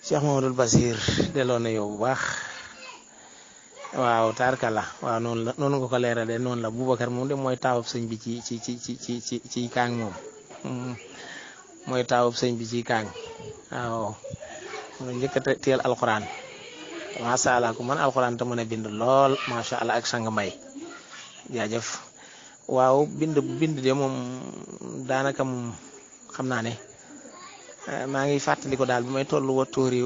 Cheikh Mamadou Basir delloo na yow bu baax waaw tarkala waaw noonu la noonu nga ko leerale noonu la Boubacar moom de mooy taawub sëñ bi ci kaang moom mooy taawub sëñ bi ci kaang waaw mu njëkk a teel alxuraan macha allah ku mën alxuraan te mën a bind lool macha allah ak sang mbay jaajëf waaw bind de moom daanaka moom xam naa ne maa ngi fàttali ko daal bi may toll wattóori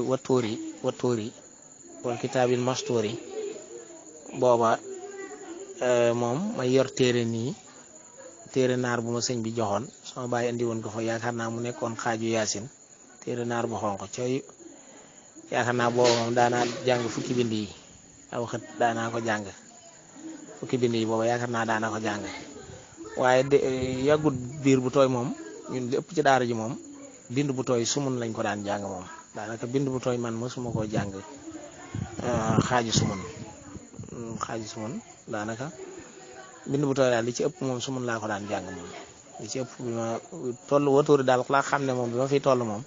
wal kitaabil mastóori booba moom may yor téere nii téere naar bu ma sëñ bi joxoon sama bàyyi indi woon ko fa yaakaar naa mu nekkoon xaaju yaasin téere naar bu xonq cooy yaakaar naa booba moom daanaa jàng fukki bind yi aw xët daanaa ko jàng fukki bind yi booba yaakaar naa daanaa ko jàng waaye de yàggut biir bu tooy moom ñun li ëpp ci daara ji moom bind bu tooy sumun lañ ko daan jàng moom daanaka bind bu tooy man mosuma koo jàng xaaju sumun daanaka bind bu tooy daal li ci ëpp moom sumun laa ko daan jàng moom li ci ëpp bi ma toll watuuri daal laa xam ne moom bi ma fi toll moom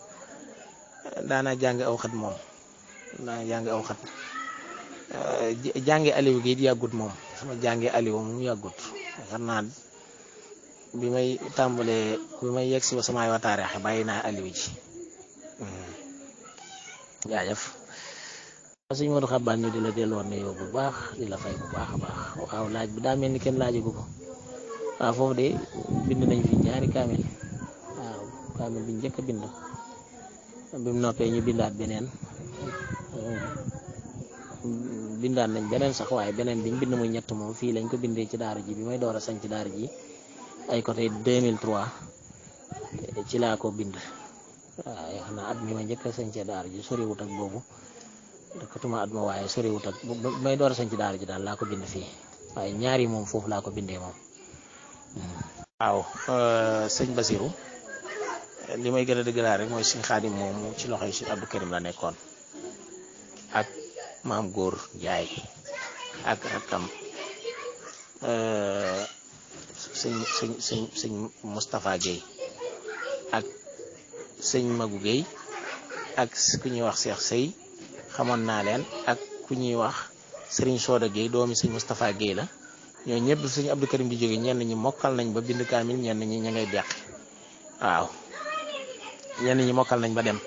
daanaa jàng aw xët moom daanaa jàng aw xët jànge aliw gi it yàggut moom sama jànge aliw moom yàggut xam naa bi may tàmbalee bi may yegg si ba samay wataareexe bàyyi naa aliw ji jaajëf sëñ Modou Xabaan ñu di la delloon ne yow bu baax di la fay bu baax a baax waaw laaj bi daa mel ni kenn laajagu ko waaw foofu de bind nañ fi ñaari kaamil waaw kaamil bi njëkk a bind bi mu noppee ñu bindaat beneen bindaat nañ beneen sax waaye beneen biñ bind muy ñett moom fii lañ ko bindee ci daara ji bi may door a sañ ci daara ji ay côté 2003 ci laa ko bind waaw yoo xam naa at mi ma njëkk a sañ ci daara ji soriwut ak boobu dëkkatuma at ma waaye soriwut ak may door a sañ ci daara ji daal laa ko bind fii waaye ñaari moom foofu laa ko bindee moom. waaw sëñ Basiru li may gën a dëgg laa rek mooy sëñ Xaadim moom ci loxo yi sëñ Abdou Karim la nekkoon ak maam góor Njaay ak rakkam sëñ Moustapha Guèye ak sëñ Magu Guèye ak ku ñuy wax Cheikh Sey xamoon naa leen ak ku ñuy wax Serigne Soda Guèye doomi sëñ Moustapha Guèye la ñooñu ñëpp sëñ Abdou Karim di jóge ñenn ñi mokkal nañ ba bind kaamil ñenn ñi ña ngay beqi waaw ñenn ñi mokkal nañ ba dem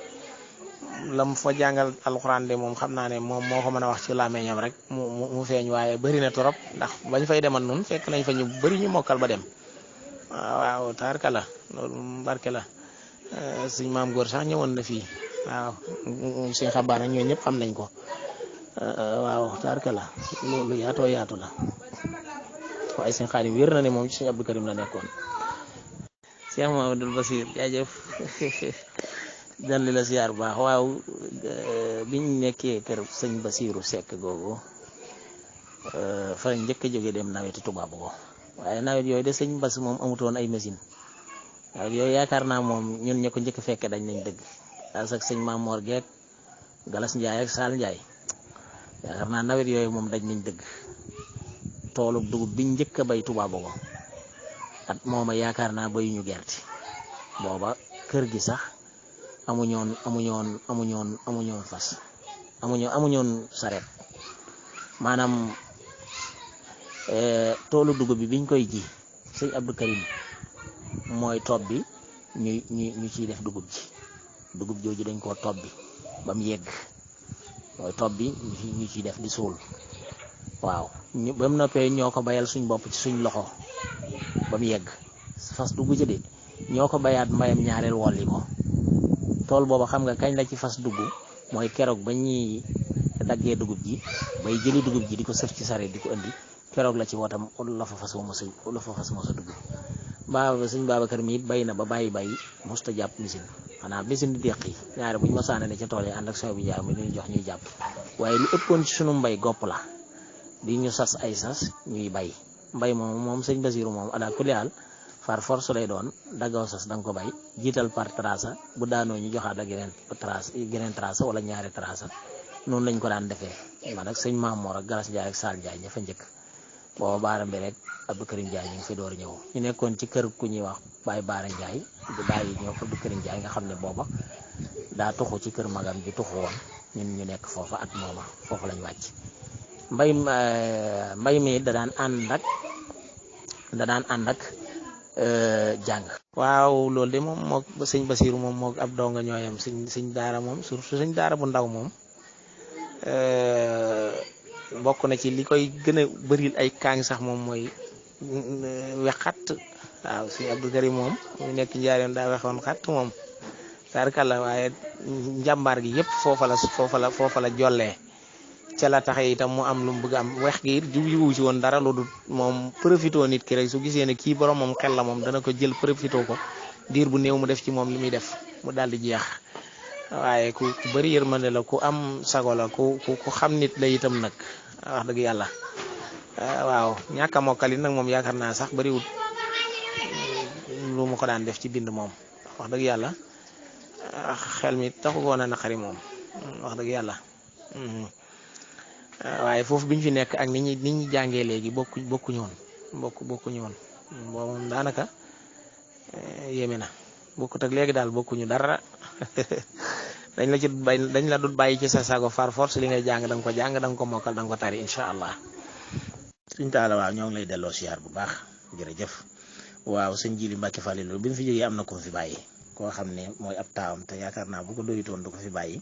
lam fa jàngal alxuraan de moom xam naa ne moom moo ko mën a wax ci làmmeñam rek mu feeñ waaye bëri na trop ndax bañ fay demal nun fekk nañ fa ñu bëri ñu mokkal ba dem waaw taarka la loolu barke la suñ maam góor sax ñëwoon na fii waaw suñ xabaar ñoo ñëpp xam nañ ko waaw taarka la lu yaatoo yaatu la waaye suñ Xaadim wér na ne moom ci suñ Abdou Karim la nekkoon. Cheikh Mamadou Basir jaajëf dan li la siyaar bu baax waaw biñ nekkee kër sëñ Basiru Sekk googu fa njëkk a jóge dem naweti tubaab ko waaye nawet yooyu de sëñ Bas moom amutoon ay machine nawet yooyu yaakaar naa moom ñun ña ko njëkk fekke dañ nañ dëgg as ak sëñ Mamor Geek Galas Njaay ak Saal Njaay yaakaar naa nawet yooyu moom dañ nañ dëgg toolub dugub biñ njëkk a bay tubaab ko at mooma yaakaar naa bayuñu gerte booba kër gi sax amuñoon fas amuñoon saret maanaam toolu dugub bi biñ koy ji sëñ Abdou Karim mooy tob bi ñu ciy def dugub jooju dañ koo tob bi ba mu yegg mooy tob bi ñu ciy def di suul waaw ba mu noppee ñoo ko bayal suñ bopp ci suñ loxo ba mu yegg fas dugg ci de ñoo ko bayaat mbayam ñaareel wolli ko tool booba xam nga kañ la ci fas dugg mooy keroog ba ñuy daggee dugub ji bay jëli dugub ji di ko sëf ci sare di ko indi keroog la ci wotam la fa fas mosa dugg sëñ Babacar mi it bay na ba bàyyi mosta jàpp machine xanaa machine di deq yi ñaare buñ ma saane ne ca tool yi ànd ak soo bi njaay mi ñu jox ñuy jàpp waaye lu ëppoon ci sunu mbay gopp la di ñu sas ay sas ñuy bay mbay moom sëñ Basiru moom ala kulli haal far force lay doon daggaw sas da nga ko bay jiital par trace bu daanoo ñu joxaat ak geneen trace wala ñaari trace noonu lañ ko daan defee man ak sëñ Mamoor ak Galas Njaay ak Saal Njaay ña fa njëkk booba Baara Mbay rek Abdou Karim Njaay ñu ngi fi door ñëw ñu nekkoon ci kër ku ñuy wax Baye Baara Njaay di bàyyi ñoo ko Abdou Karim Njaay nga xam ne booba daa tuxu ci kër magam ji tuxu woon ñun ñu nekk foofa at mooma foofu lañ wàcc. mbay mi da daan ànd ak jàng. waaw loolu de moom moog sëñ Basiiru moom moog ab donga ñooyam sëñ daara moom surtout sëñ daara bu ndaw moom bokk na ci li koy gën a bëril ay kaang sax moom mooy wexat. waaw sëñ Abdou Karim moom mu nekk njaareem daa wexoon xat moom tarkalla, waaye njàmbaar gi yëpp foofa la jollee ca la taxe itam mu am lu mu bëgg am wex gi it jubluwu ci woon dara lu dul moom profitoo nit ki rek su gisee ne kii borom moom xel la moom dana ko jël profitoo ko diir bu néew mu def ci moom li muy def mu daal di jeex. waaye ku bëri yërmande la, ku am sago la, ku xam nit la itam nag wax dëgg yàlla. waaw ñàkk a mokkali nag moom yaakaar naa sax bëriwut lu ma ko daan def ci bind moom wax dëgg yàlla. xel mi taxu ko woon a naqari moom wax dëgg yàlla. waaye foofu bi ñu fi nekk ak nit ñi jàngee léegi bokkuñu woon bokkuñu woon boobu moom daanaka yéeme na bokkut ak léegi daal bokkuñu dara. dañ la dut bàyyi ci sa sago far force li ngay jàng da nga ko jàng da nga ko mokkal da nga ko tari incha allah. suñ taala waaw ñoo ngi lay delloo siyaar bu baax jërëjëf. waaw sëñ Jili Mbàkke Falilu bi mu fi jógee am na ko fi bàyyi koo xam ne mooy ab taawam te yaakaar naa bu ko doyutoon du ko fi bàyyi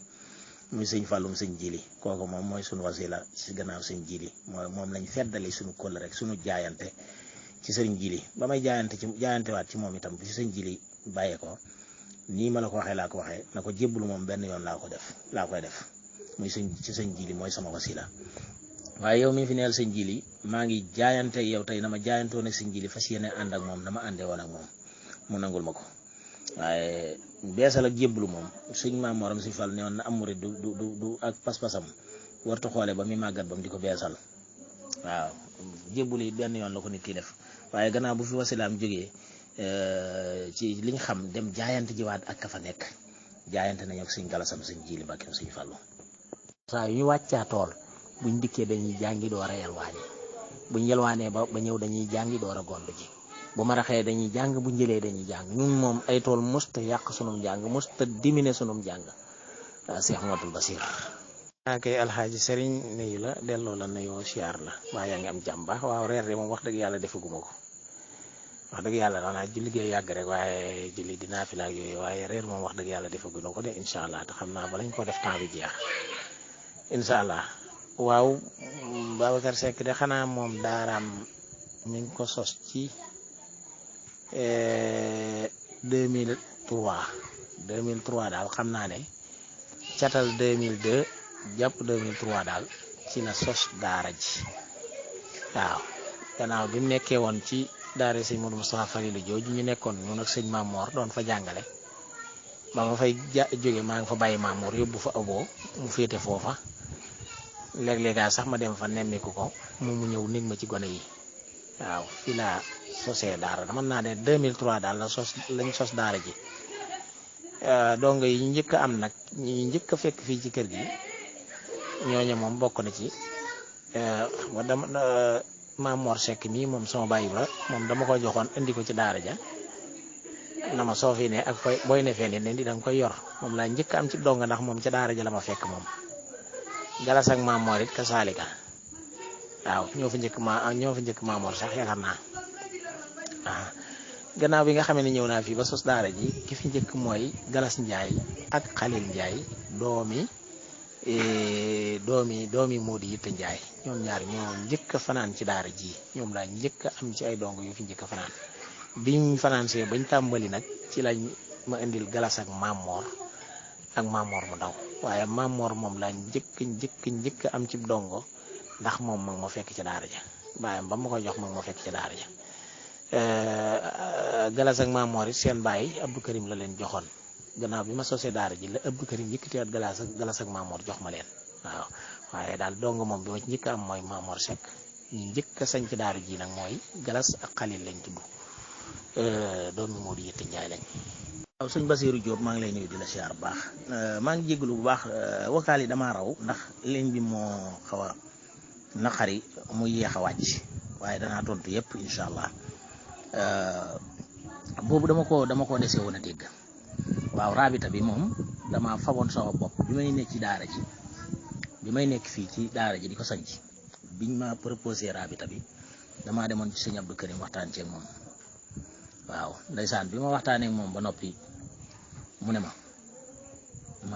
muy sëñ Fallum sëñ Jili kooku moom mooy sunu wasila ci gannaaw sëñ Jili moom lañ feddali sunu kóll rek sunu jaayante ci sëñ Jili ba may jaayantewaat ci moom itam bu ci sëñ Jili bàyyee ko nii ma la ko waxee laa ko waxee na ko jébbalu moom benn yoon laa koy def muy ci sëñ Jili mooy sama wasila. waaye yow mi fi neel sëñ Jili maa ngi jaayante yow tey na ma jaayantoon ak sëñ Jili fas yéene ànd ak moom dama àndee woon ak moom mu nangul ma ko. waaye beesal ak jébbalu moom sëñ Maam Moram si Fall ne woon na am murid du ak pas-pasam wartu xoole ba muy màggat ba mu di ko beesal. waaw jébbalu yi benn yoon la ko nit ki def waaye gannaaw bu fi wasilaam jógee ci liñ xam dem jaayante jiwaat ak ka fa nekk jaayante nañu ak sëñ Galasam sëñ Jili Mbàkke sëñ Fallu. saa yu ñu wàccaa tool buñ dikkee dañuy jàngi door a yelwaani buñ yelwaanee ba ñëw dañuy jàngi door a gontu ji bu ma raxee dañuy jàng bu njëlee dañuy jàng ñun moom ay tool musta yàq sunum jàng musta dimine sunum jàng. Cheikh Modou Basir. kay alxaaji Sëriñ nuyu la delloo la nuyoo siyaar la waa yaa ngi am jàmm baax. waaw reer de moom wax dëgg yàlla defaguma ko wax dëgg yàlla daanaa julli gee yàgg rek waaye julli dinaa fi laak yooyu waaye reer moom wax dëgg yàlla defaguma ko de incha allah te xam naa ba lañ ko def temps bi jeex incha allah. waaw Babacar Seck de xanaa moom daaraam mi ngi ko sos ci 2003 daal xam naa ne catal 2002 jàpp 2003 daal ci la sos daara ji. waaw gannaaw bi mu nekkee woon ci daara sëñ Modou Moustapha Falilu jooju ñu nekkoon ñun ak sëñ Mamoor doon fa jàngale ba ma fay jóge maa ngi fa bàyyi Mamoor yóbbu fa aboo mu féete foofa léeg-léegaa sax ma dem fa nemmiku ko mu ñëw nit ma ci gone yi. waaw fii laa sosee daara mën naa ne 2003 daal lañ sos daara ji. dongo yi njëkk a am nag ñi njëkk a fekk fii ci kër gi ñooñu moom bokk na ci Maam Mor Seck mii moom sama bàyyi ba moom dama ko joxoon indi ko ci daara ja na ma soo fi ne ak booy ne fee ne di da nga koy yor moom laa njëkk am ci donga ndax moom ca daara ja la ma fekk moom. Galas ak Maam Mor it ka saalika waaw ñoo fi njëkk Maam Mor sax yaakaar naa. gannaaw bi nga xamee ne ñëw naa fii ba sos daara ji ki fi njëkk mooy Galas Njaay ak Xalil Njaay doomi Moodi Yitte Njaay ñoom ñaar ñoo njëkk a fanaan ci daara ji ñoom laa njëkk a am ci ay dong yu fi njëkk a fanaan biñ fanaan see bañ tàmbali nag ci lañ ma indil Galas ak Maam Mor mu ndaw waaye Maam Mor moom laa njëkk am ci dongo ndax moom mag ma fekk ci daara ja baayam ba ma koy jox mag ma fekk ci daara ja. Galas ak Maam Mor it seen baay Abdou Karim la leen joxoon gannaaw bi ma sosee daara ji la Abdou Karim yëkkatiwaat Galas ak Maam Mor jox ma leen. waaw waaye daal dong moom bi ma ci njëkk am mooy Maam Mor Seck ñu njëkk a sañ ci daara ji nag mooy Galas ak Xalil lañ tudd doomi Moodu Yitte Njaay lañ. waaw sëñ Basiiru Jóob maa ngi lay nuyu di la siyaar bu baax maa ngi jégalu bu baax vocal yi damaa raw ndax ligne bi moo xaw a naqari mu yéex a wàcc waaye danaa tontu yëpp incha allah. boobu dama ko dese woon a dégg waaw raabita bi moom dama faboon sama bopp bi may nekk ci daara ji bi may nekk fii ci daara ji di ko sanc biñ ma proposé rabita bi damaa demoon ci sëñ Abdou Karim waxtaan ceeg moom waaw ndeysaan bi ma waxtaanee ak moom ba noppi mu ne ma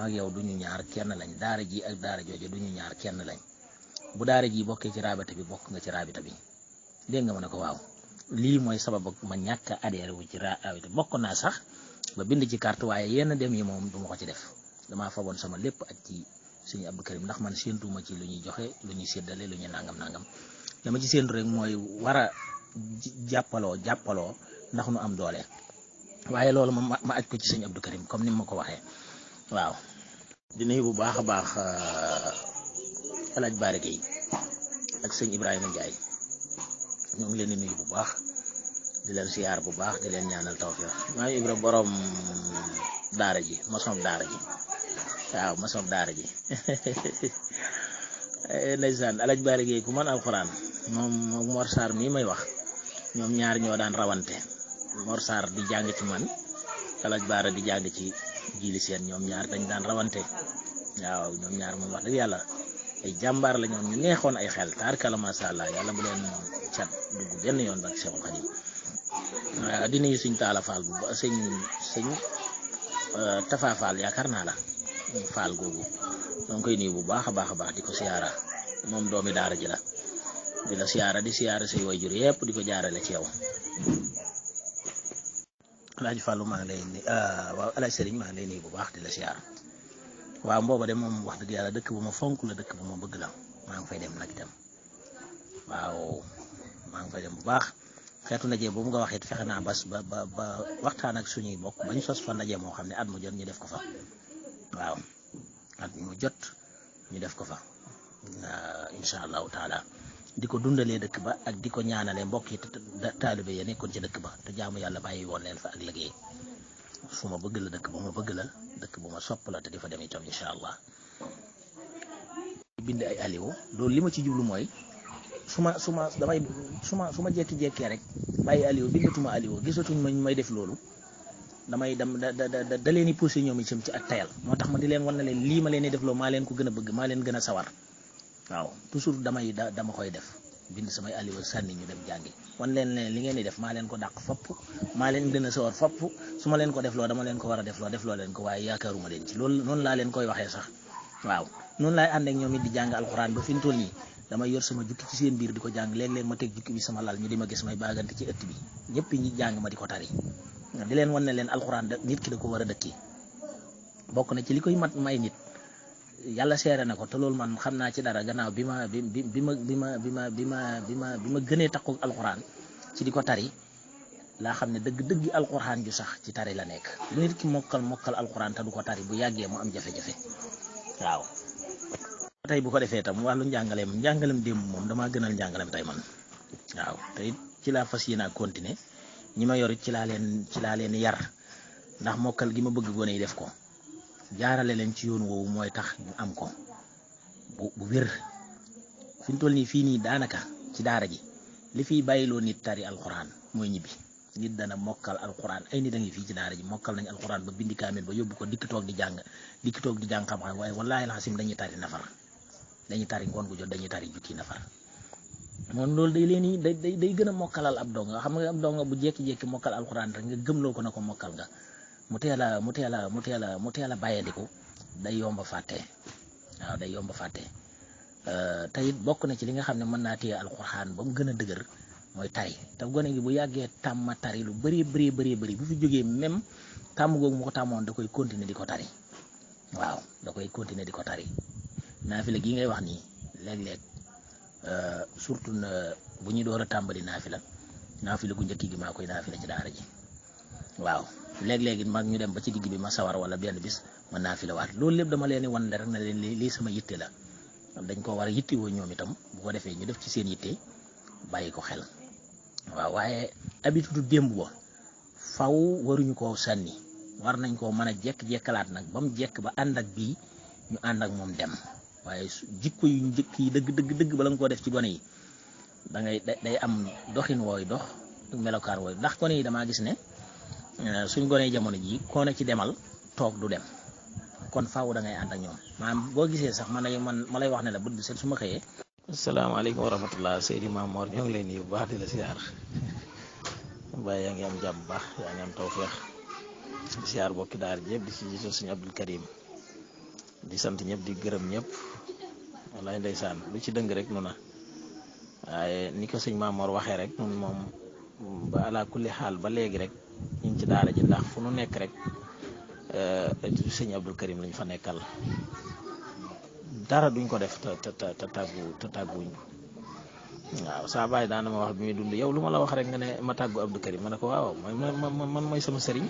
ak yow duñu ñaar kenn lañ daara ji ak daara jooju duñu ñaar kenn lañ bu daara ji bokkee ci rabita bi bokk nga ci rabita bi dégg nga ma ne ko waaw lii mooy sabab ma ñàkk a adhéré wu ci rabita bokk naa sax ba bind ci carte waaye yenn dem yi moom du ma ko ci def damaa faboon sama lépp ak ci sëñ Abdou Karim ndax man séentuma ci lu ñuy joxe lu ñuy séddale lu ñuy nangam dama ci séentu rek mooy war a jàppaloo ndax nu am doole waaye loolu ma aj ko ci sëñ Abdou Karim comme ni ma ko waxee waaw di nuyu bu baax a baax El Hadj Bara Gueye ak sëñ Ibrahima Ndiaye ñoo ngi leen di nuyu bu baax di leen siyaar bu baax di leen ñaanal tawfiq maa ngi Ibra borom daara ji maçon daara ji waaw maçon daara ji ndeysaan El Hadj Bara Gueye ku man alxuraan moom Mor Sarr mii may wax ñoom ñaar ñoo daan rawante Mor Sarr di jàng ci man El Hadj Bara di jàng ci jili seen ñoom ñaar dañ daan rawante waaw ñoom ñaar moom wax dëgg yàlla ay jàmbaar la ñoom ñu neexoon ay xel taarkalla masha Allah yàlla bu leen cat dugg benn yoon ba Cheikhul Khadim waaw di nuyu suñ Taala Fall bu ba sëñ Tafa Fall yaakaar naa la Fall googu ñoo ngi koy nuyu bu baax a baax di ko siyaara moom doomi daara ji la di la siyaara di siyaara say waajur yëpp di ko jaarale ci yow. Alaaji Fallu maa ngi lay waaw Alaaji Sëriñ maa ngi lay nuyu bu baax di la siyaara waaw mbooba de moom wax dëgg yàlla dëkk bu ma fonk la dëkk bu ma bëgg la maa ngi fay dem nag itam waaw maa ngi fay dem bu baax. xeetu ndaje boobu nga waxee fexe naa ba waxtaan ak suñuy bokk bañ sos fa ndaje moo xam ne at mu jot ñu def ko fa waaw at mu jot ñu def ko fa incha allahu taala di ko dundalee dëkk ba ak di ko ñaanalee mbokk yi taalibe ya nekkoon ci dëkk ba te jaamu yàlla bàyyi woon leen fa ak liggéey fu ma bëgg la dëkk bu ma bëgg la dëkk bu ma sopp la te di fa dem itam incha allah bind ay aliwo loolu li ma ci jublu mooy su ma jekki-jekkee rek bàyyi aliwo bindatuma aliwo gisatuñ ma ñu may def loolu damay dem da leen di poussé ñoom itam ci ak tayal moo tax ma di leen wan na leen lii ma leen di def loo maa leen ko gën a bëgg maa leen gën a sawar waaw toujours dama koy def bind samay aliwo sànni ñu dem jàngi wan leen li ngeen di def maa leen ko dàq fopp maa leen gën a sawar fopp su ma leen ko defloo dama leen ko war a defloo leen ko waaye yaakaaruma leen ci loolu noonu laa leen koy waxee sax waaw noonu laay ànd ak ñoom it di jàng alxuraan ba fi mu toll nii damay yor sama jukki ci seen biir di ko jàng léeg-léeg ma teg jukki bi sama lal ñu di ma gis may baagante ci ëtt bi ñëpp ñi jàng ma di ko tari di leen wan ne leen alxuraan nit ki da ko war a dëkki bokk na ci li koy mat may nit yàlla seere na ko te loolu man xam naa ci dara gannaaw bi ma gënee takku alxuraan ci di ko tari laa xam ne dëgg alxuraan ju sax ci tari la nekk lu nit ki mokkal alxuraan te du ko tari bu yàggee mu am jafe-jafe waaw tey bu ko defee tam wàllu njàngaleem démb moom damaa gënal njàngaleem tey man waaw te it ci laa fas yéene continuer ñi ma yor it ci laa leen yar ndax mokkal gi ma bëgg gone yi def ko jaarale leen ci yoon woowu mooy tax ñu am ko bu wér fi ñu toll nii fii nii daanaka ci daara ji li fiy bàyyiloo nit tari alxuraan mooy ñibbi nit dana mokkal alxuraan ay nit a ngi fii ci daara ji mokkal nañ alxuraan ba bindi kaamil ba yóbbu ko dikk toog di jàng xam-xam waaye wallaahi laasim dañuy tari nafar dañuy tari ngoon gu jot dañuy tari jukki nafar moom loolu day gën a mokkalal ab donga xam nga ab donga bu jekki-jekki mokkal alxuraan rek nga gëmloo ko na ko mokkal nga mu teel a bàyyandiku day yomba fàtte waaw day yomba fàtte te it bokk na ci li nga xam ne mën naa téye alxuraan ba mu gën a dëgër mooy tari te gone gi bu yàggee tàmma tari lu bëri bu fi jógee même tàmm googu mu ko tàmmoon da koy continuer di ko tari waaw da koy continuer di ko tari naafila gi ngay wax nii léeg-léeg surtout bu ñu door a tàmbali naafila gu njëkk gi maa koy naafila ci daara ji waaw léeg-léegi mag ñu dem ba ci digg bi ma sawar wala benn bis ma naafila waat loolu lépp dama leen di wan rek na leen lii sama yitte la dañ ko war a yitte woo ñoom itam bu ko defee ñu def ci seen yitte bàyyi ko xel waaw waaye habitude démb ba faw waruñu koo sànni war nañ koo mën a jekk-jekkalaat nag ba mu jekk ba ànd ak bii ñu ànd ak moom dem waaye jikko yu njëkk yi dëgg bala nga koo def ci gone yi day am doxin wooy dox melokaar wooy ndax gone yi damaa gis ne suñ gone jamono ji koo ne ci demal toog du dem kon faaw da ngay ànd ak ñoom maanaam boo gisee sax ma lay wax ne la bët bi set su ma xëyee. asalaamaaleykum wa rahmatullah Seydi Mamor ñoo ngi lay nuyu bu baax di la siyaar mbaa yaa ngi am jàmm bu baax yaa ngi am tawféex di siyaar bokki daar yëpp di ci jiital suñu Abdul Karim di sant ñëpp di gërëm ñëpp wallaay ndeysaan lu ci dëng rek nu na waaye ni ko sëñ Mamor waxee rek nun moom ba ala kulli xaal ba léegi rek ñu ngi ci daara ji ndax fu nu nekk rek sëñ Abdul Karim lañ fa nekkal dara duñ ko def te tàgguwuñ ko waaw saa baay daana ma wax bi muy dund yow lu ma la wax rek nga ne ma tàggu Abdou Karim ma ne ko waaw man mooy sama sëriñ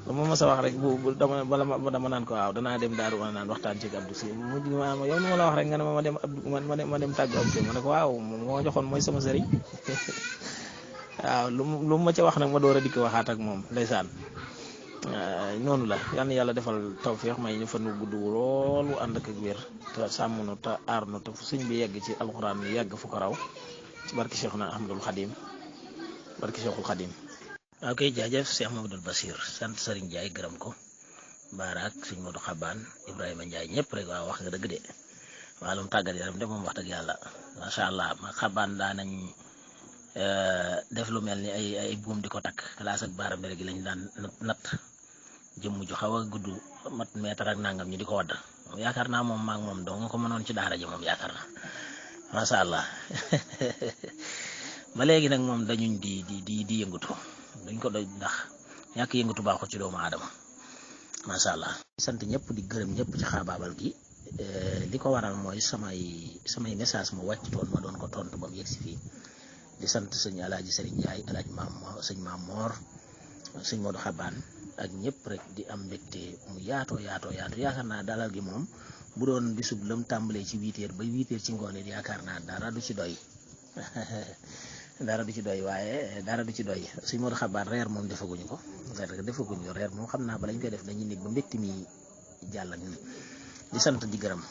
lu ma mës a wax rek bu dama naan ko waaw danaa dem daaru ma naan waxtaan ci Abdou si mujj ma yow lu ma la wax rek nga ne ma dem tàggu Abdou ma ne ko waaw moo joxoon mooy sama sëriñ waaw lu ma ca wax nag ma door a dikk waxaat ak moom ndeysaan noonu la yal na yàlla defal tawféex may ñu fan wu gudd loolu ànd ak wér te sàmm nu te aar nu te fu sëñ bi yegg ci alxuraan yi yegg fu ko raw barki Cheikhuna Ahmadul Xadim barki Cheikhul Xadim. waaw kay jaajëf Cheikh Mamadou Bassir sant Serigne Ndiaye gërëm ko Baaraak sëñ Modou Xabaan Ibrahima Ndiaye ñëpp rek waaw wax nga dëgg de wàllum tàggat yaram de moom wax dëgg yàlla macha allah ma Xabaan daa nañ def lu mel ni ay buum di ko takk classe ak baaraam rek lañ daan natt jëmm ju xaw a gudd mat meetar ak nangam ñu di ko wadd yaakaar naa moom maag moom doo nga ko mënoon ci daara ji moom yaakaar naa macha allah ba léegi nag moom dañuñ di yëngatu duñ ko doy ndax ñàkk yëngatu baaxul ci doomu aadama macha allah. sant ñëpp di gërëm ñëpp ci xaabaabal gi li ko waral mooy samay message mu wàcc toon ma doon ko tontu ba mu yegg si fii di sant sëñ Alaaji Sëriñ Ndiaye Alaaji sëñ Mamor sëñ Modou Xabaan ak ñëpp rek di am mbégte mu yaatoo yaakaar naa dalal gi moom bu doon bisub lëm tàmbalee ci 8h ba 8h ci ngoon it yaakaar naa dara du ci doy waaye dara du ci doy sëñ Modou Xabaan reer moom defaguñu ko reer moom xam naa ba lañ koy def dañuy nekk ba mbégte mi jàll ak ñun di sant di gërëm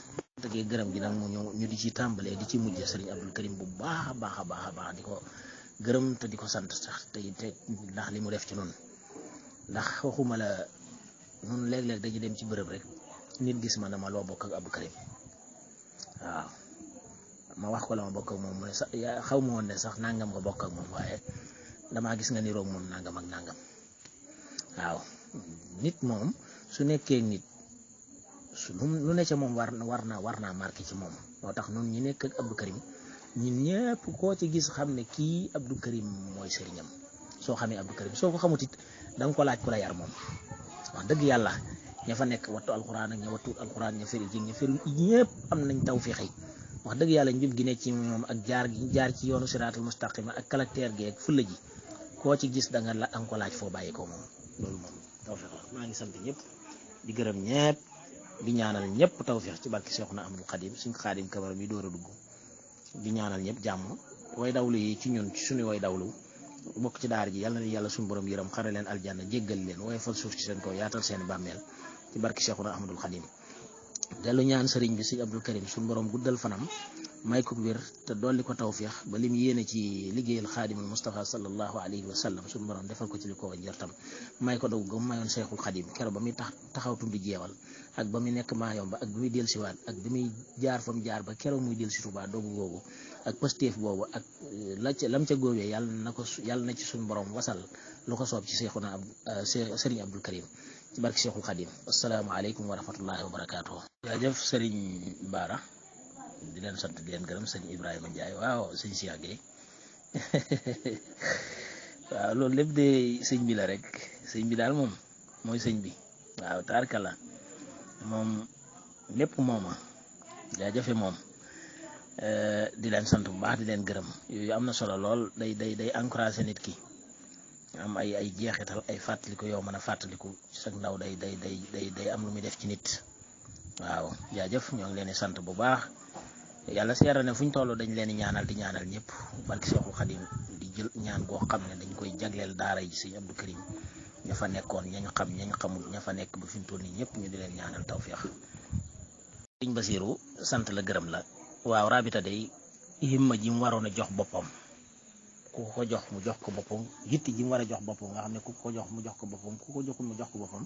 tegee gërëm gi nag mu ñu di ci tàmbalee di ci mujjee sëriñ Abdul Karim bu baax a baax di ko gërëm te di ko sant sax te ndax li mu def ci noonu ndax waxuma la noonu léeg-léeg dañuy dem ci bërëb rek nit gis ma ne ma loo bokk ak Abdou Karim waaw ma wax ko la ma bokk ak moom mu ne sax xaw ma woon ne sax nangam nga bokk ak moom waaye damaa gis nga niroog moom nangam ak nangam waaw nit moom su nekkee nit su lu ne ca moom war naa marqué ci moom moo tax noonu ñi nekk ak Abdou Karim ñun ñëpp koo ci gis xam ne kii Abdou Karim mooy sëriñam soo xamee Abdou Karim soo ko xamut it da nga ko laaj ku la yar moom wax dëgg yàlla ña fa nekk wattu alxuraan ak ña wattuut alxuraan ña feri ji ña feri ñëpp am nañ tawfeex yi wax dëgg yàlla njub gi ne ci moom ak jaar ci yoonu siraatul mustaqima ak caractère gi ak fulla ji koo ci gis da nga ko laaj foo bàyyi ko moom loolu moom tawfeex la maa ngi sant ñëpp di gërëm ñëpp di ñaanal ñëpp tawfeex ci barki Seexuna Ahmadul Xadim suñ Xaadim Kamara mi door a dugg di ñaanal ñëpp jàmm way dawlu yi ci ñun ci suñu way dawlu bokk ci daara ji yàlla na yàlla suñu borom yërëm xare leen aljanna jéggal leen waaye fal suuf ci seen kaw yaatal seen bàmmeel ci barki Seexuna Ahmadul Xadim dellu ñaan sëriñ bi sëñ Abdul Karim suñu borom guddal fanam may ko wér te dolli ko tawfeex ba lim yéene ci liggéeyal xaadimul Mustafa sallallahu alayhi wa sallam suñu borom defal ko ci li ko njortam may ko doog gëm mayoon Seexul Xadim keroog ba muy taxaw tundi jeewal ak ba muy nekk Maayomba ak bi muy dellusiwaat ak bi muy jaar fa mu jaar ba keroog muy dellusi Tuubaa doogu googu ak pëstéef boobu ak lam ca góobee yàlla na ci suñu borom wasal lu ko soob ci Seexuna sëriñ Abdul Karim ci barki Seexul Xadim asalaamaaleykum wa rahmatullahi wa barakaatuh. jaajëf sëriñ Baara di leen sant di leen gërëm sëñ Ibrahima Ndiaye waaw sëñ Cheikh Gueye waaw loolu lépp de sëñ bi la rek sëñ bi daal moom mooy sëñ bi waaw taarkala moom lépp mooma jaajëfe moom di leen sant bu baax di leen gërëm yooyu am na solo lool day encouragé nit ki am ay jeexital ay fàttaliku yow mën a fàttaliku ci sa ndaw day am lu muy def ci nit waaw jaajëf ñoo ngi leen di sant bu baax yàlla seera ne fu ñu toll dañ leen di ñaanal ñëpp barki Seexul Xadim di jël ñaan goo xam ne dañ koy jagleel daara yi sëñ Abdou Karim ña fa nekkoon ñañ xam ñañ xamul ña fa nekk ba fi mu toll nii ñëpp ñu di leen ñaanal tawfeex. sëñ Basiru sant la gërëm la waaw rabita day himma ji mu waroon a jox boppam ku ko jox mu jox ko boppam yitti ji mu war a jox boppam nga xam ne ku ko jox mu jox ko boppam ku ko joxul mu jox ko boppam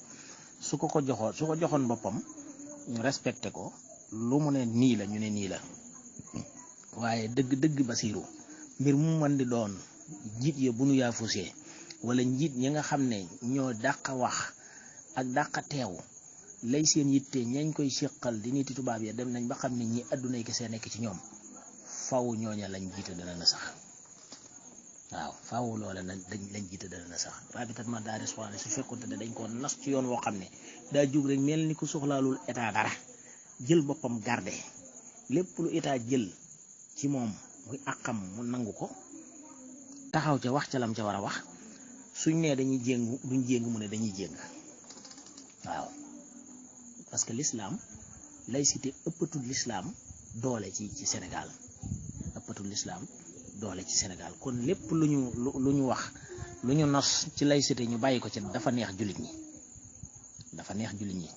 su ko joxoon boppam ñu respecté ko lu mu ne nii la ñu ne nii la waaye dëgg Basiru mbir mu mën di doon njiit ya bu nu yaafusee wala njiit ñi nga xam ne ñoo dàq wax ak dàq teew lay seen yitte ñañ koy siqal di niti tubaab ya dem nañ ba xam ne ñi adduna yi kese nekk ci ñoom faw ñooña lañ jiite dana na sax waaw faw loola lañ jiite dana na sax rabitat madaaris xuraan su fekkonte ne dañ ko nas ci yoon woo xam ne daa jug rek mel ni ku soxlaalul état dara jël boppam garde lépp lu état jël ci moom muy àqam mu nangu ko taxaw ca wax ca lam ca war a wax suñ nee dañuy jéngu duñ jéng mu ne dañuy jéng waaw parce que l'islam laïcité ëppatul l'islam doole ci Sénégal ëppatul l'islam doole ci Sénégal kon lépp lu ñu wax lu ñu nos ci laïcité ñu bàyyi ko ci dafa neex jullit ñi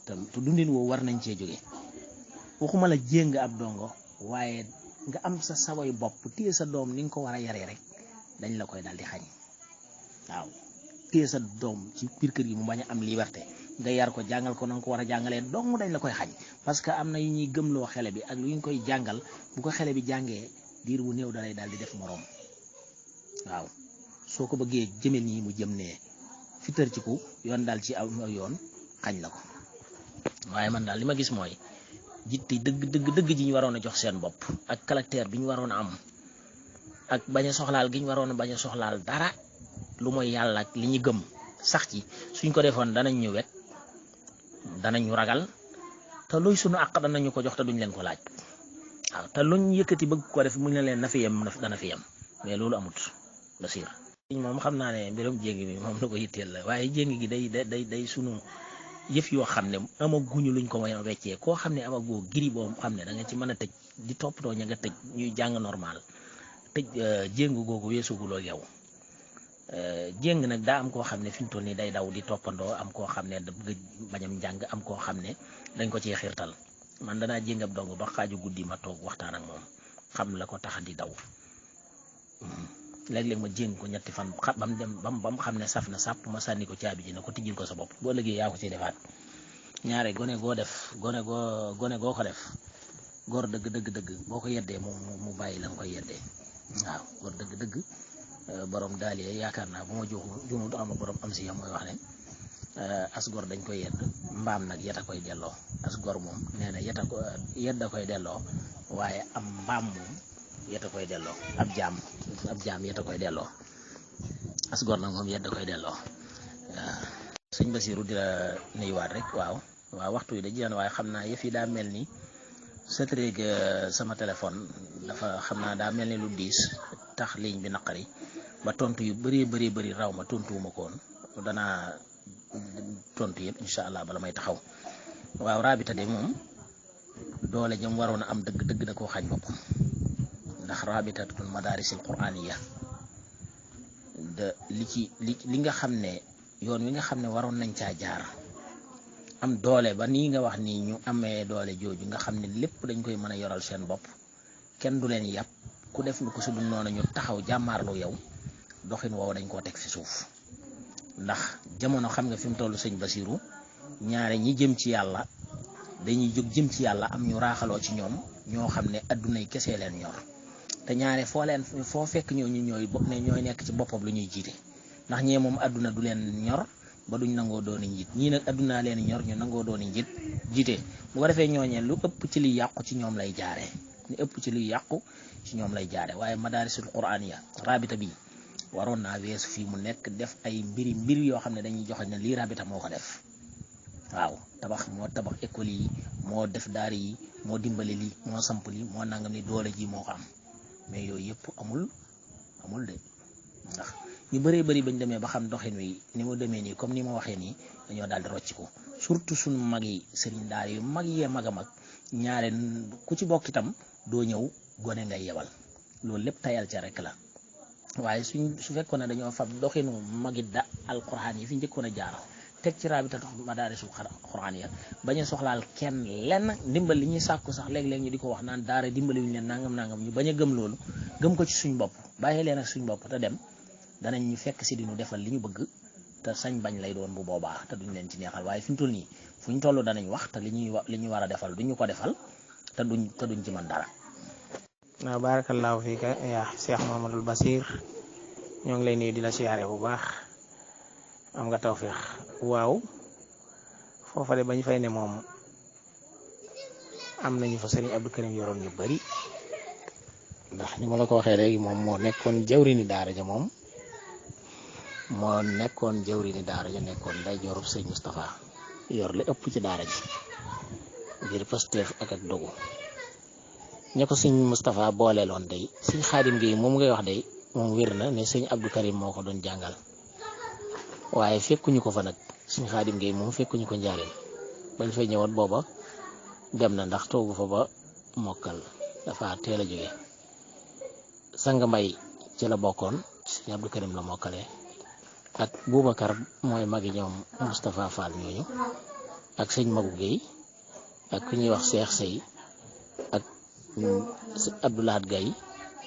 te dundin woo war nañ cee jóge waxuma la jéng ab dongo waaye nga am sa saway bopp téye sa doom ni nga ko war a yaree rek dañ la koy daal di xañ waaw téye sa doom ci biir kër gi mu bañ a am liberté nga yar ko jàngal ko na nga ko war a jàngalee dong dañ la koy xañ parce que am na yu ñuy gëmloo xele bi ak lu ñu koy jàngal bu ko xele bi jàngee diir bu néew dalay daal di def moroom waaw soo ko bëggee jëme nii mu jëm nee fi tër ci ku yoon daal ci aw yoon xañ la ko waaye man daal li ma gis mooy jitte dëgg ji ñu waroon a jox seen bopp ak caractère bi ñu waroon a am ak bañ a soxlaal gi ñu waroon a bañ a soxlaal dara lu mooy yàlla ak li ñu gëm sax ci suñ ko defoon danañ ñu wekk danañ ñu ragal te luy sunu àq danañu ko jox te duñ leen ko laaj waaw te luñ yëkkati bëgg ko def muñ ne leen na fi yem dana fi yem mais loolu amut Basiir moom xam naa ne mbirum jéng mi moom la ko yitteel la waaye jéng gi day sunu yëf yoo xam ne amaguñu luñ ko mën a weccee koo xam ne amagoo giri boo xam ne da nga ci mën a tëj di toppatoo ña nga tëj ñuy jàng normal tëj jéng googu weesuguloo yow jéng nag daa am koo xam ne fi mu toll nii day daw di toppandoo am koo xam ne da bëgg bañam njàng am koo xam ne dañ ko ciy xiirtal man danaa jéng ab dong ba xaaju guddi ma toog waxtaan ak moom xam la ko tax di daw léeg-léeg ma jéng ko ñetti fan ba mu dem ba mu xam ne saf na sàpp ma sànni ko caabi ji ne ko tijjil ko sa bopp boo liggéey yaa ko ciy defaat ñaare gone goo ko def góor dëgg boo ko yeddee mu bàyyi la nga koy yeddee waaw góor dëgg borom daal yaakaar naa bu ma juumu du ama borom am si mooy wax ne as gor dañ koy yedd mbaam nag yeta koy delloo as gor moom nee na yedda koy delloo waaye am mbaam moom yeta koy delloo ab jaam yeta koy delloo as gor nag moom yedda koy delloo waaw sëñ Basiru di la nuyuwaat rek waaw waxtu yi da jeex na waaye xam naa yëf yi daa mel ni sëtréeg sama téléphone dafa xam naa daa mel ni lu diis tax ligne bi naqari ba tontu yu bëri raw ma tontuwuma ko woon danaa tontu yëpp incha allah bala may taxaw waaw rabita de moom doole jëm waroon a am dëgg da koo xañ boppam ndax rabitatul madarisil quraniya de li nga xam ne yoon wi nga xam ne waroon nañ caa jaar am doole ba nii nga wax nii ñu amee doole jooju nga xam ne lépp dañ koy mën a yoral seen bopp kenn du leen yàpp ku def lu ko su dul noonu ñu taxaw jàmmaarlu yow doxin woowu dañ koo teg fi suuf ndax jamono xam nga fi mu toll sëñ Basiru ñaare ñi jëm ci yàlla dañuy jóg jëm ci yàlla am ñu raaxaloo ci ñoom ñoo xam ne adduna yi kese leen ñor te ñaare foo fekk ñooñu ñooy nekk ci boppam lu ñuy jiite ndax ñee moom adduna du leen ñor ba duñ nangoo dooni njiit ñii nag addunaa leen ñor ñu nangoo dooni njiit jiite bu ko defee ñooñee lu ëpp ci liy yàqu ci ñoom lay jaare waaye madarisul quraniya rabita bi waroon naa weesu fii mu nekk def ay mbir yoo xam ne dañuy joxe ne lii rabita moo ko def waaw moo tabax école yi moo def daara yi moo dimbali lii moo samp lii moo nangam ni doole ji moo ko am mais yooyu yëpp amul de ndax ñu bëree bëri bañ demee ba xam doxin wi ni mu demee nii comme ni ma waxee nii dañoo daal di rocc ko surtout suñu mag yi sëriñ daara yu mag yee mag a mag ñaare ku ci bokk itam doo ñëw gone ngay yebal loolu lépp tayal ca rek la waaye su fekkoon ne dañoo fab doxinu magit da alquran yi fi njëkkoon a jaar teg ci rabitatu madarisul quran ya bañ a soxlaal kenn lenn ndimbal li ñuy sàkku sax léeg-léeg ñu di ko wax naan daara dimbali wuñu leen nangam ñu bañ a gëm loolu gëm ko ci suñ bopp bàyyi leen ak suñ bopp te dem danañ ñu fekk si di ñu defal li ñu bëgg te sañ bañ lay doon bu boobaa te duñ leen ci neexal waaye fi mu toll nii fu ñu toll danañ wax te li ñu war a defal duñu ko defal te duñ ci mën dara. waaw barakallahu fiika yaa Cheikh Mamadou Basir ñoo ngi lay nuyu di la siyaare bu baax am nga tawfeex. waaw foofa de bañ fay ne moom am nañu fa sëriñ Abdou Karim yoroon ñu bari ndax ni ma la ko waxee léegi moom moo nekkoon jawrini daara ja nekkoon day jorub sëñ Moustapha yor li ëpp ci daara ji ngir Pastef ak dogu ña ko sëñ Moustapha booleeloon day sëñ Xaadim Gueye moom ngay wax day moom wér na ne sëñ Abdou Karim moo ko doon jàngal waaye fekkuñu ko fa nag sëñ Xaadim Gueye moom fekkuñu ko njaareem bañ fay ñëwoon booba dem na ndax toogu fa ba mokkal dafa teel a jóge sang mbay ci la bokkoon sëñ Abdou Karim la mokkale ak Boubacar mooy magi ñoom Moustapha Fall ñooñu ak sëñ Magu Gueye ak ku ñuy wax Cheikh Sey ak Abdoulahat Gaye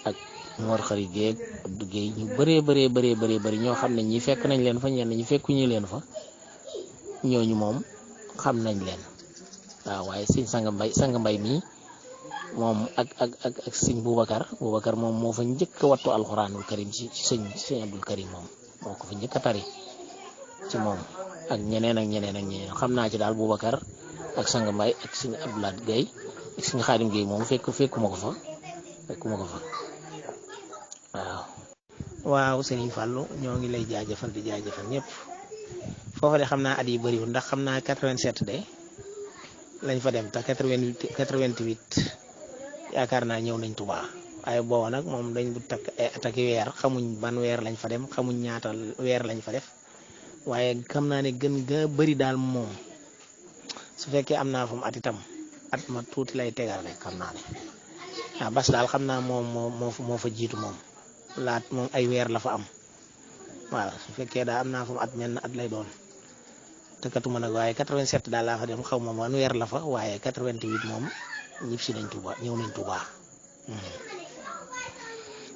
ak Mor Xari Gueye Abdou Gueye ñu bëree ñoo xam ne ñi fekk nañ leen fa ñenn ñi fekkuñu leen fa ñooñu moom xam nañ leen waaw waaye sëñ sang mbay mii moom ak sëñ Boubacar moom moo fa njëkk a wattu alxuraanul karim ci sëñ Abdul Karim moom moo ko fa njëkk a tari ci moom ak ñeneen xam naa ci daal Boubacar ak sang mbay ak sëñ Abdoulahat Gaye ak sëñ Xaadim Gueye moom fekkuma ko fa waaw Serigne Fallou ñoo ngi lay jaajëfal di jaajëfal ñëpp foofa de xam naa at yi bëriwul ndax xam naa 87 de lañ fa dem te 88 yaakaar naa ñëw nañ Touba waaye booba nag moom dañ bu takki weer xamuñ ban weer lañ fa dem xamuñ ñaata weer lañ fa def waaye xam naa ne gën ga bëri daal moom su fekkee am naa fa mu at itam at ma tuuti lay tegal rek xam naa ne waaw bas daal xam naa moom moo fa jiitu moom laat moom ay weer la fa am waaw su fekkee daal am naa fa mu at menn at lay doon tëkkatuma nag waaye 87 daal laa fa dem xaw ma ban weer la fa waaye 88 moom ñëpp si nañ Touba ñëw nañ Touba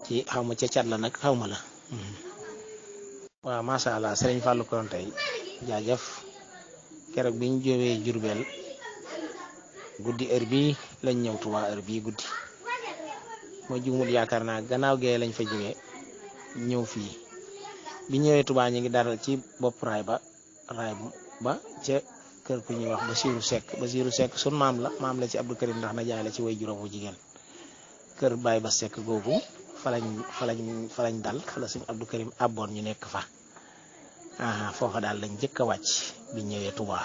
ci xaw ma ca cat la nag xaw ma la waaw macha allah Serigne Fallou kon tey jaajëf keroog bi ñu jógee Jurbel guddi heure bii lañ ñëw Touba heure bii guddi ma jumul yaakaar naa gannaaw gee lañ fa jógee ñëw fii bi ñëwee Touba ñu ngi daral ci bopp raay ba ca kër ku ñuy wax Basiiru Seck sun maam la ci Abdou Karim ndax na jaay la ci way juróom bu jigéen kër Baye ba Seck googu fa lañ dal fa la sëñ Abdou Karim abboon ñu nekk fa foofa daal lañ njëkk a wàcc bi ñëwee Touba